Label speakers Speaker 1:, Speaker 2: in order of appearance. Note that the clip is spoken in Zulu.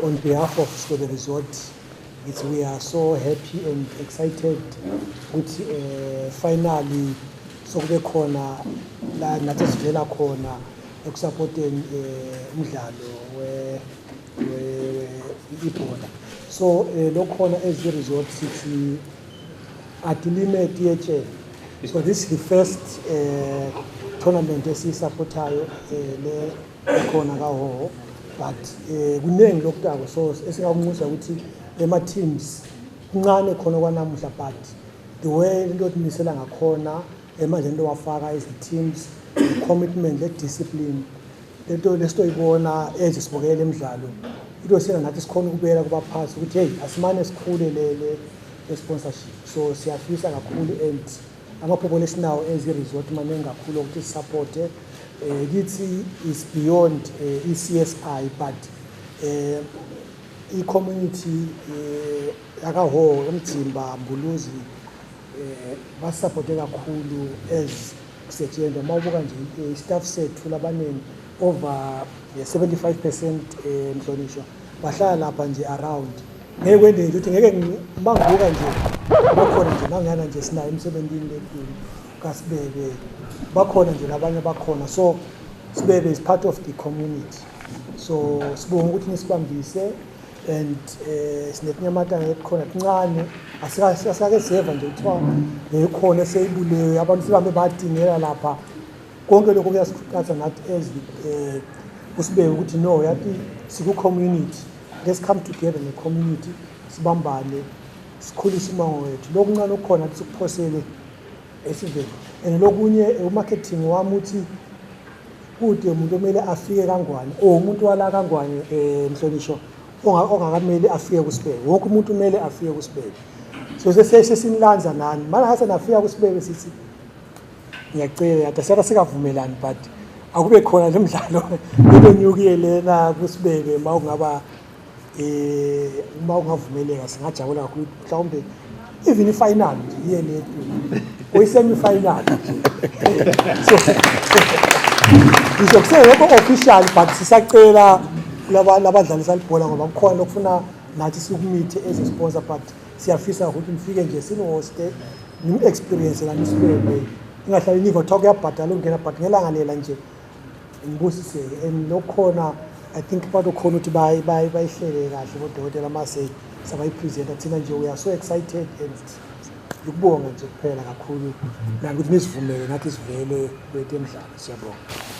Speaker 1: On behalf of Sibebe Resort, we are so happy and excited ukuthi finally sokube khona la nathi sivela khona ekusupporteni umdlalo we ibhola. So lokhona as a resort sithi atilime tiyetsheni. So this is the first tournament esiyisupportayo le ekhona kaHhohho, but kuningi lokutako. So esingakunxusa ukuthi ema teams kuncane khona kwanamuhla, but the way into otimisela ngakhona emanje, into wafaka as the teams, the commitment, le discipline, lento lesitoyibona ezisibukela emidlalo into sena nathi sikhona ukubeka kubaphathi ukuthi hey, asimane sikhule le sponsorship. So siyafisa kakhulu and amaphupho lesinawo as i-resort maningi kakhulu ukuthi sisupporte kithi is beyond i-CSI, but i-community yakaHhohho, eMdzimba, Mbuluzi basupporte kakhulu as kusetshenzwa. Uma ubuka nje i-staff sethu labaningi, over 75%, mhlonishwa, bahlala lapha nje around. Ngeke kwende nje ukuthi ngeke uma ngibuka nje bakhona nje nangiyana nje sinayo emsebenzini lethu kaSibebe, bakhona nje labanye bakhona. So Sibebe is part of the community, so sibonga ukuthi nisibambise and sinetinyamatane letikhona tincane, asikake seva nje kuthiwa ngekhona eseyibulewe, abantu sebahambe badingela lapha. Konke lokho kuyasikhuthaza nathi as usibeke ukuthi no, yathi siku-community, let's come together ne-community, sibambane, sikhulise umango wethu. Lokuncane okukhona nathi sikuphosele esiveni. And lokunye, umarketing wami uthi kude umuntu omele afike kaNgwane or umuntu wala kaNgwane, mhlonishwa, ongakameli afike kuSibebe, wonke umuntu kumele afike kuSibebe. So sesinilanza nani mana ngase nafika kuSibebe, sithi ngiyacela yada siyaba sikavumelani, but akube khona le mdlalo ebenyukile lena kuSibebe. Uma kungaba uma ungavumeleka singajabula kakhulu, mhlawumbe even i-final nje iye le or i-semi final nje. So ngisho kusengekho official, but sisacela laba labadlalisa libhola ngoba kukhona okufuna nathi sikumithe as a sponsor, but siyafisa ukuthi nifike nje sinihoste, nim-experience la niSibebe, ingahlali niva kuthiwa kuyabhadala ukungena, but ngelanga lela nje ngibusiseke. And lokukhona I think bazokhona ukuthi bayihlele kahle bodokotela mase sabayipresenta. Thina nje we are so excited and ngikubonga nje kuphela kakhulu nani ukuthi nisivumele nathi sivele kwethu emidlalo. Siyabonga.